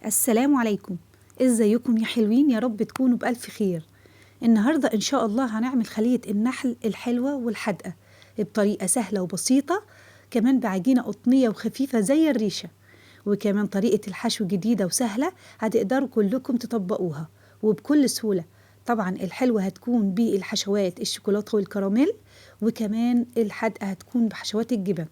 السلام عليكم، ازيكم يا حلوين؟ يا رب تكونوا بألف خير. النهاردة ان شاء الله هنعمل خلية النحل الحلوة والحادقة بطريقة سهلة وبسيطة، كمان بعجينة قطنية وخفيفة زي الريشة، وكمان طريقة الحشو جديدة وسهلة هتقدروا كلكم تطبقوها وبكل سهولة. طبعا الحلوة هتكون بالحشوات الشوكولاتة والكراميل، وكمان الحادقة هتكون بحشوات الجبن.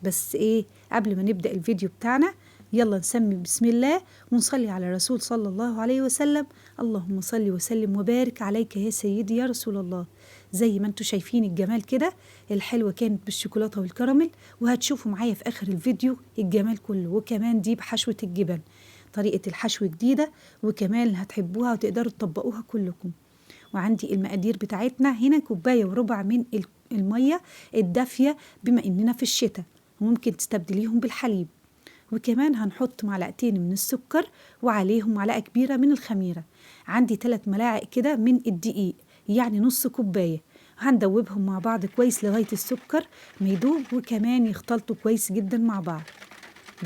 بس ايه، قبل ما نبدأ الفيديو بتاعنا يلا نسمي بسم الله ونصلي على الرسول صلى الله عليه وسلم. اللهم صل وسلم وبارك عليك يا سيدي يا رسول الله. زي ما انتم شايفين الجمال كده، الحلوة كانت بالشوكولاتة والكراميل، وهتشوفوا معايا في آخر الفيديو الجمال كله. وكمان دي بحشوة الجبن، طريقة الحشو جديدة وكمان هتحبوها وتقدروا تطبقوها كلكم. وعندي المقادير بتاعتنا هنا كوباية وربع من المية الدافية بما اننا في الشتاء، وممكن تستبدليهم بالحليب. وكمان هنحط معلقتين من السكر وعليهم معلقة كبيرة من الخميرة. عندي 3 ملاعق كده من الدقيق، يعني نص كوباية. هندوبهم مع بعض كويس لغاية السكر ما يدوب، وكمان يختلطوا كويس جدا مع بعض.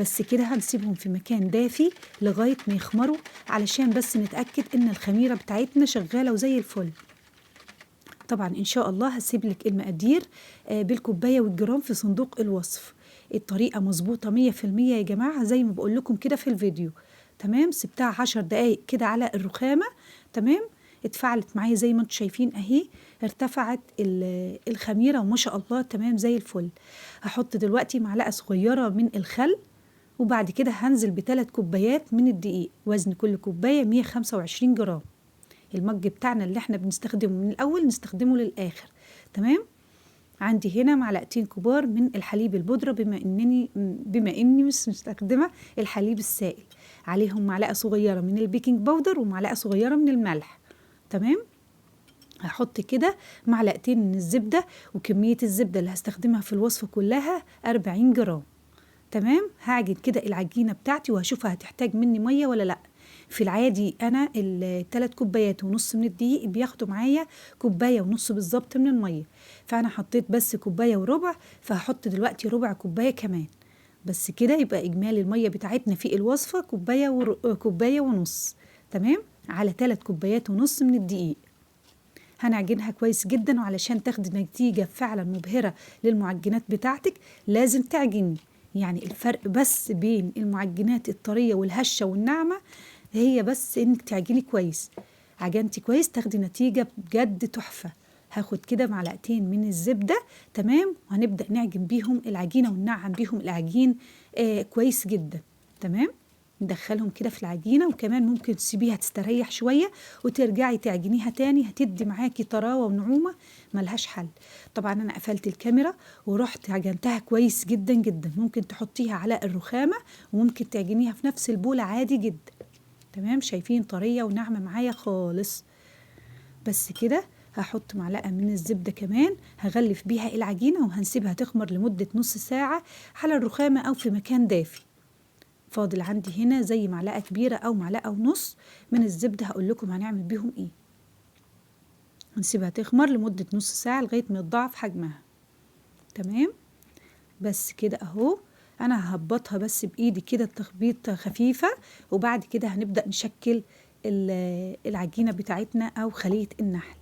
بس كده هنسيبهم في مكان دافي لغاية ما يخمروا، علشان بس نتأكد ان الخميرة بتاعتنا شغالة وزي الفل. طبعا ان شاء الله هسيب لك المقادير بالكوباية والجرام في صندوق الوصف. الطريقة مظبوطة 100% يا جماعة زي ما بقول لكم كده في الفيديو. تمام، سبتها 10 دقايق كده على الرخامة. تمام، اتفعلت معايا زي ما انتم شايفين اهي، ارتفعت الخميرة وما شاء الله تمام زي الفل. هحط دلوقتي معلقة صغيرة من الخل، وبعد كده هنزل ب3 كوبايات من الدقيق، وزن كل كوباية 125 جرام. المج بتاعنا اللي احنا بنستخدمه من الأول نستخدمه للآخر. تمام، عندي هنا معلقتين كبار من الحليب البودرة، بما اني مش مستخدمة الحليب السائل. عليهم معلقة صغيرة من ال baking powder ومعلقة صغيرة من الملح. تمام، هحط كده معلقتين من الزبدة، وكمية الزبدة اللي هستخدمها في الوصفة كلها 40 جرام. تمام، هعجن كده العجينة بتاعتي وهشوفها هتحتاج مني مية ولا لا. في العادي انا التلات كوبايات ونص من الدقيق بياخدوا معايا كوباية ونص بالظبط من المية، فانا حطيت بس كوباية وربع، فهحط دلوقتي ربع كوباية كمان. بس كده يبقى اجمالي المية بتاعتنا في الوصفة كوباية ونص. تمام، على 3 كوبايات ونص من الدقيق. هنعجنها كويس جدا، وعلشان تاخدي نتيجة فعلا مبهرة للمعجنات بتاعتك لازم تعجني. يعني الفرق بس بين المعجنات الطرية والهشة والناعمة هي بس انك تعجني كويس. عجنتي كويس تاخدي نتيجة بجد تحفة. هاخد كده معلقتين من الزبدة. تمام، وهنبدأ نعجن بيهم العجينة وننعم بيهم العجين كويس جدا. تمام، ندخلهم كده في العجينة، وكمان ممكن تسيبيها تستريح شوية وترجعي تعجنيها تاني، هتدي معاكي طراوة ونعومة ملهاش حل. طبعا انا قفلت الكاميرا ورحت عجنتها كويس جدا جدا. ممكن تحطيها على الرخامة وممكن تعجنيها في نفس البولة عادي جدا. تمام، شايفين طرية وناعمة معايا خالص. بس كده هحط معلقة من الزبدة كمان، هغلف بيها العجينة وهنسيبها تخمر لمدة نص ساعة على الرخامة أو في مكان دافي. فاضل عندي هنا زي معلقة كبيرة أو معلقة ونص من الزبدة، هقول لكم هنعمل بيهم إيه. هنسيبها تخمر لمدة نص ساعة لغاية ما يتضاعف حجمها. تمام، بس كده أهو. أنا ههبطها بس بإيدي كده تخبيط خفيفة، وبعد كده هنبدأ نشكل العجينة بتاعتنا أو خلية النحل.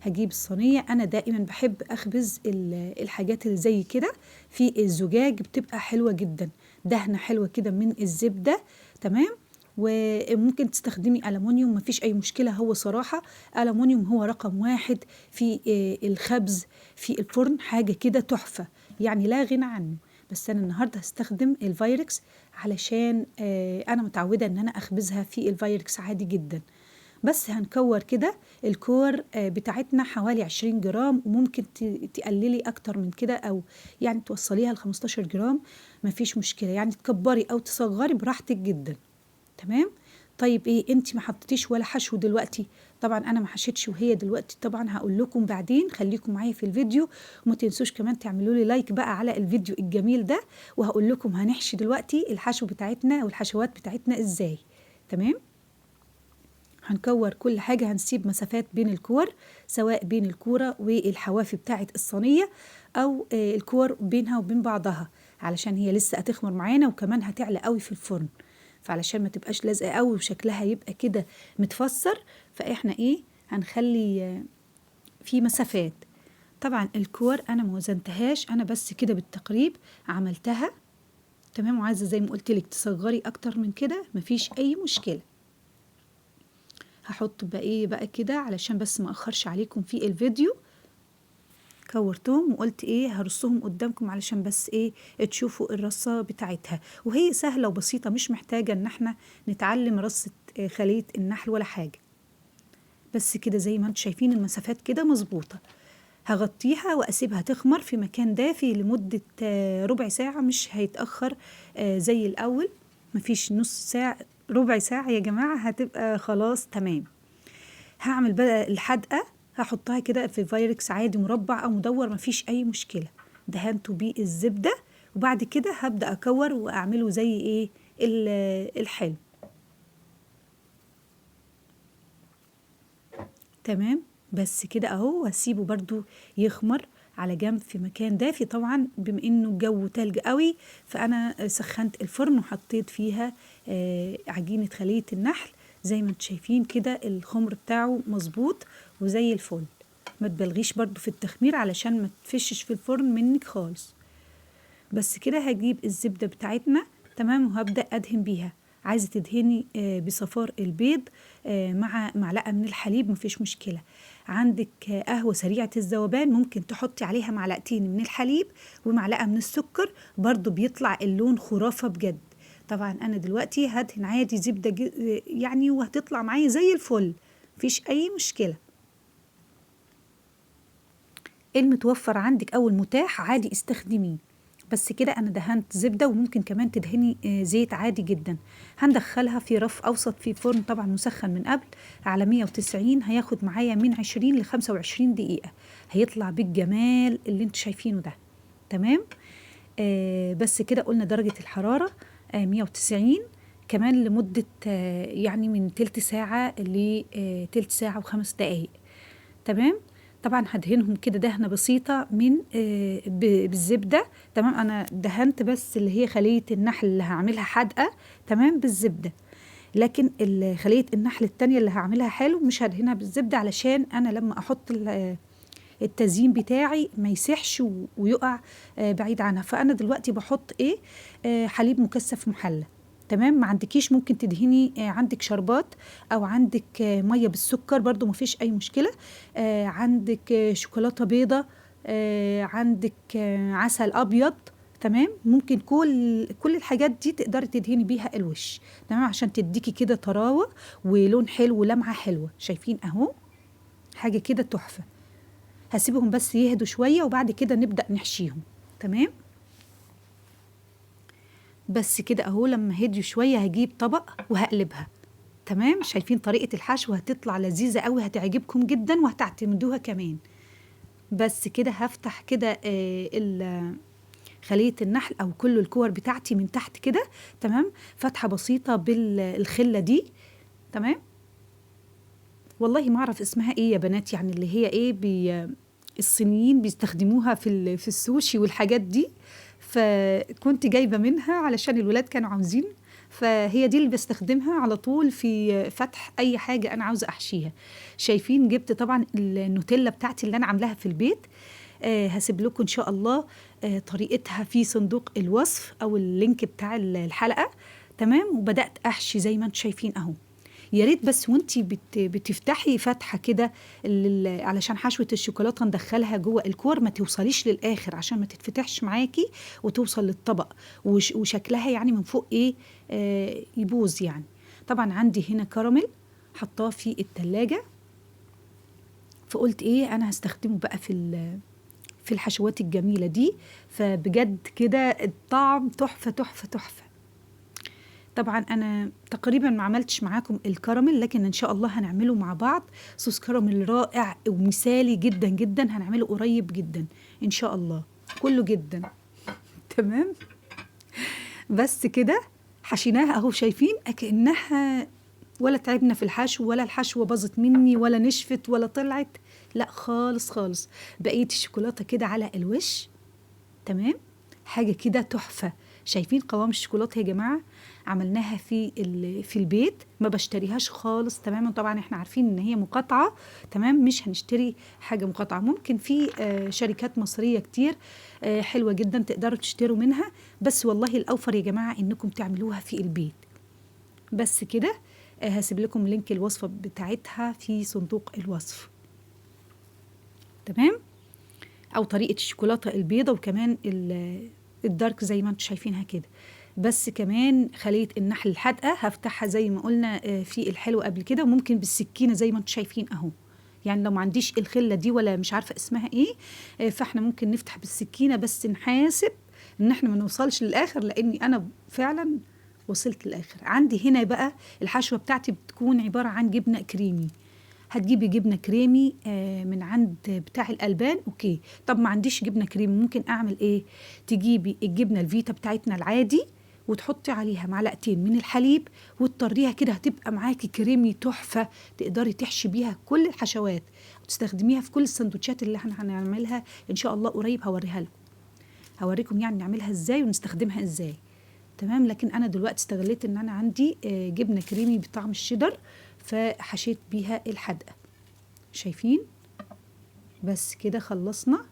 هجيب الصينية، أنا دائما بحب أخبز الحاجات اللي زي كده في الزجاج، بتبقى حلوة جدا، دهنة حلوة كده من الزبدة. تمام، وممكن تستخدمي ألمونيوم مفيش أي مشكلة. هو صراحة ألمونيوم هو رقم 1 في الخبز في الفرن، حاجة كده تحفة يعني لا غنى عنه. بس أنا النهاردة هستخدم الفايركس علشان أنا متعودة إن أنا أخبزها في الفايركس عادي جدا. بس هنكور كده الكور بتاعتنا حوالي 20 جرام، وممكن تقللي أكتر من كده أو يعني توصليها ل15 جرام مفيش مشكلة، يعني تكبري أو تصغري براحتك جدا. تمام، طيب إيه أنت ما حطيتيش ولا حشو دلوقتي؟ طبعا أنا ما حشيتش وهي دلوقتي، طبعا هقول لكم بعدين، خليكم معايا في الفيديو، وما تنسوش كمان تعملوا لي like بقى على الفيديو الجميل ده، وهقول لكم هنحشي دلوقتي الحشو بتاعتنا والحشوات بتاعتنا إزاي. تمام، هنكور كل حاجة، هنسيب مسافات بين الكور، سواء بين الكورة والحوافي بتاعت الصينية أو الكور بينها وبين بعضها، علشان هي لسه هتخمر معانا وكمان هتعلى قوي في الفرن. فعلشان ما تبقاش لازقه قوي وشكلها يبقى كده متفسر، فاحنا ايه هنخلي في مسافات. طبعا الكور انا ما وزنتهاش، انا بس كده بالتقريب عملتها. تمام، وعايزه زي ما قلت لك تصغري اكتر من كده مفيش اي مشكلة. هحط بقى ايه بقى كده علشان بس ما اخرش عليكم في الفيديو. كورتهم وقلت ايه هرصهم قدامكم علشان بس ايه تشوفوا الرصه بتاعتها، وهي سهلة وبسيطة، مش محتاجه ان احنا نتعلم رصه خليه النحل ولا حاجة. بس كده زي ما انتم شايفين المسافات كده مظبوطة. هغطيها واسيبها تخمر في مكان دافي لمدة ربع ساعة، مش هيتاخر زي الاول، مفيش نص ساعة، ربع ساعة يا جماعة هتبقى خلاص تمام. هعمل بقى الحدقه، هحطها كده في فايركس عادي مربع او مدور مفيش اي مشكلة، دهنته بيه الزبدة، وبعد كده هبدا اكور واعمله زي ايه الحلو. تمام، بس كده اهو. وهسيبه برضو يخمر على جنب في مكان دافي. طبعا بما انه الجو تلج قوي فانا سخنت الفرن وحطيت فيها عجينة خلية النحل. زي ما انتم شايفين كده الخمر بتاعه مظبوط وزي الفل. ما تبالغيش برضو في التخمير علشان ما تفشش في الفرن منك خالص. بس كده هجيب الزبدة بتاعتنا. تمام، وهبدأ ادهن بيها. عايزة تدهني بصفار البيض مع معلقة من الحليب مفيش مشكلة. عندك قهوة سريعة الذوبان ممكن تحطي عليها معلقتين من الحليب ومعلقة من السكر، برضو بيطلع اللون خرافة بجد. طبعا أنا دلوقتي هدهن عادي زبدة يعني وهتطلع معايا زي الفل مفيش أي مشكلة. المتوفر عندك أو المتاح عادي استخدميه. بس كده انا دهنت زبدة، وممكن كمان تدهني زيت عادي جدا. هندخلها في رف اوسط في فرن طبعا مسخن من قبل على 190، هياخد معايا من 20 ل 25 دقيقة، هيطلع بالجمال اللي انتوا شايفينه ده. تمام، بس كده قلنا درجه الحرارة 190 كمان لمدة يعني من تلت ساعة لتلت ساعة وخمس دقايق. تمام، طبعا هدهنهم كده دهنه بسيطة من بالزبده. تمام، انا دهنت بس اللي هي خليه النحل اللي هعملها حادقه تمام بالزبده، لكن خليه النحل التانية اللي هعملها حلو مش هدهنها بالزبده، علشان انا لما احط التزيين بتاعي ما يسحش ويقع بعيد عنها. فانا دلوقتي بحط ايه حليب مكثف محلى. تمام، ما عندكيش ممكن تدهني عندك شربات او عندك مية بالسكر برضو مفيش اي مشكلة، عندك شوكولاتة بيضة، عندك عسل ابيض. تمام، ممكن كل الحاجات دي تقدري تدهني بيها الوش. تمام، عشان تديكي كده طراوه ولون حلو ولمعه حلوة. شايفين اهو حاجة كده تحفة. هسيبهم بس يهدوا شوية وبعد كده نبدا نحشيهم. تمام، بس كده اهو لما هديوا شوية هجيب طبق وهقلبها. تمام، شايفين طريقه الحشو هتطلع لذيذة قوي، هتعجبكم جدا وهتعتمدوها كمان. بس كده هفتح كده خليه النحل او كل الكور بتاعتي من تحت كده. تمام، فتحه بسيطة بالخله دي. تمام، والله ما اعرف اسمها ايه يا بنات، يعني اللي هي ايه الصينيين بيستخدموها في السوشي والحاجات دي، فكنت جايبه منها علشان الولاد كانوا عاوزين، فهي دي اللي بستخدمها على طول في فتح اي حاجة انا عاوزه احشيها. شايفين جبت طبعا النوتيلا بتاعتي اللي انا عاملاها في البيت، هسيب لكم ان شاء الله طريقتها في صندوق الوصف او ال link بتاع الحلقة. تمام، وبدات احشي زي ما انتم شايفين اهو. يا ريت بس وانتي بتفتحي فتحه كده علشان حشوه الشوكولاتة ندخلها جوه الكور ما توصليش للاخر عشان ما تتفتحش معاكي وتوصل للطبق وشكلها يعني من فوق ايه يبوظ يعني. طبعا عندي هنا كراميل حطاه في التلاجة، فقلت ايه انا هستخدمه بقى في الحشوات الجميلة دي، فبجد كده الطعم تحفة تحفة تحفة. طبعا انا تقريبا ما عملتش معاكم الكراميل، لكن ان شاء الله هنعمله مع بعض، صوص كراميل رائع ومثالي جدا جدا، هنعمله قريب جدا ان شاء الله كله جدا. تمام، بس كده حشيناها اهو، شايفين اكنها ولا تعبنا في الحشو ولا الحشوه باظت مني ولا نشفت ولا طلعت، لا خالص خالص. بقية الشوكولاتة كده على الوش. تمام، حاجة كده تحفة. شايفين قوام الشوكولاتة يا جماعة؟ عملناها في البيت، ما بشتريهاش خالص تماما. طبعا احنا عارفين ان هي مقاطعه، تمام، مش هنشتري حاجة مقاطعه. ممكن في شركات مصرية كتير حلوة جدا تقدروا تشتروا منها، بس والله الاوفر يا جماعة انكم تعملوها في البيت. بس كده، هسيب لكم link الوصفة بتاعتها في صندوق الوصف، تمام، او طريقه الشوكولاتة البيضة وكمان ال dark زي ما انتم شايفينها كده. بس كمان خلية النحل الحادقة هفتحها زي ما قلنا في الحلو قبل كده، وممكن بالسكينة زي ما انتم شايفين اهو. يعني لو ما عنديش الخلة دي ولا مش عارفة اسمها ايه، فاحنا ممكن نفتح بالسكينة، بس نحاسب ان احنا ما نوصلش للاخر، لاني انا فعلا وصلت للاخر. عندي هنا بقى الحشوة بتاعتي بتكون عبارة عن جبنة كريمي. هتجيبي جبنة كريمي من عند بتاع الألبان، okay. طب ما عنديش جبنة كريمي، ممكن أعمل إيه؟ تجيبي الجبنة الفيتا بتاعتنا العادي وتحطي عليها معلقتين من الحليب وتطريها كده، هتبقى معاكي كريمي تحفة، تقدري تحشي بيها كل الحشوات وتستخدميها في كل السندوتشات اللي احنا هنعملها إن شاء الله قريب. هوريها لكم، هوريكم يعني نعملها إزاي ونستخدمها إزاي، تمام. لكن أنا دلوقتي استغليت إن أنا عندي جبنة كريمي بطعم الشيدر، فحشيت بيها الحدقة. شايفين؟ بس كده خلصنا.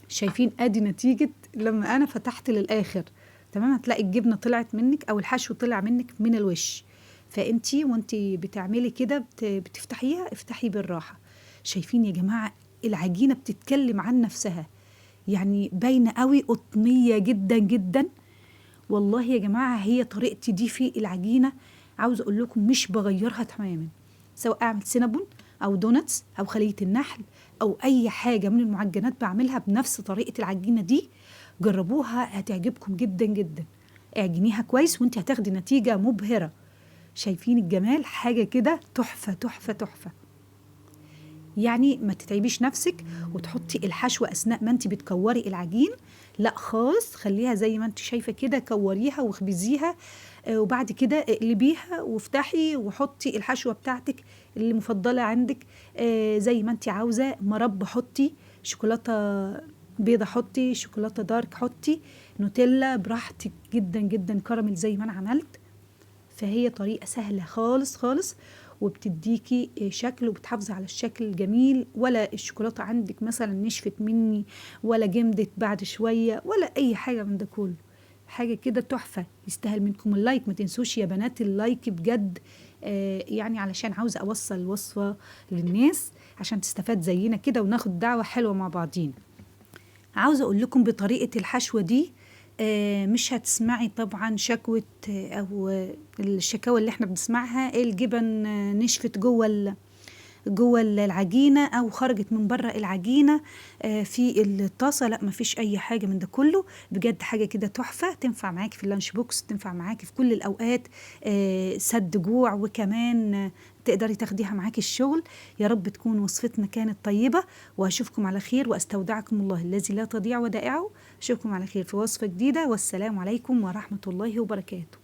شايفين ادي نتيجة لما انا فتحت للاخر، تمام. هتلاقي الجبنة طلعت منك او الحشو طلع منك من الوش، فانتي وانتي بتعملي كده بتفتحيها، افتحي بالراحة. شايفين يا جماعة العجينة بتتكلم عن نفسها، يعني باينة قوي، قطنية جدا جدا. والله يا جماعة هي طريقتي دي في العجينة، عاوز اقول لكم مش بغيرها تماما، سواء اعمل سينابون او donuts او خلية النحل او اي حاجة من المعجنات بعملها بنفس طريقة العجينة دي. جربوها هتعجبكم جدا جدا. اعجنيها كويس وانت هتاخدي نتيجة مبهرة. شايفين الجمال؟ حاجة كده تحفة تحفة تحفة. يعني ما تتعبيش نفسك وتحطي الحشوة أثناء ما انت بتكوري العجين، لا خالص، خليها زي ما انت شايفة كده، كوريها واخبزيها، وبعد كده اقلبيها وافتحي وحطي الحشوة بتاعتك اللي مفضلة عندك، زي ما انت عاوزة. مربى حطي، شوكولاتة بيضة حطي، شوكولاتة دارك حطي، نوتيلا براحتك جدا جدا، كراميل زي ما انا عملت. فهي طريقة سهلة خالص خالص، وبتديكي شكل وبتحافظي على الشكل الجميل، ولا الشوكولاتة عندك مثلا نشفت مني ولا جمدت بعد شوية ولا أي حاجة من ده كله. حاجة كده تحفة، يستاهل منكم ال like. ما تنسوش يا بنات ال like بجد، يعني علشان عاوزة أوصل الوصفة للناس عشان تستفاد زينا كده وناخد دعوة حلوة مع بعضينا. عاوزة أقول لكم بطريقة الحشوة دي مش هتسمعي طبعا شكوى أو الشكاوى اللي احنا بنسمعها، الجبن نشفت جوه العجينة أو خرجت من بره العجينة في الطاسة. لا، مفيش أي حاجة من ده كله، بجد حاجة كده تحفة، تنفع معاكي في ال lunch box، تنفع معاكي في كل الأوقات، سد جوع، وكمان تقدري تاخديها معاكي الشغل. يا رب تكون وصفتنا كانت طيبة، وأشوفكم على خير، وأستودعكم الله الذي لا تضيع ودائعه. أشوفكم على خير في وصفة جديدة، والسلام عليكم ورحمة الله وبركاته.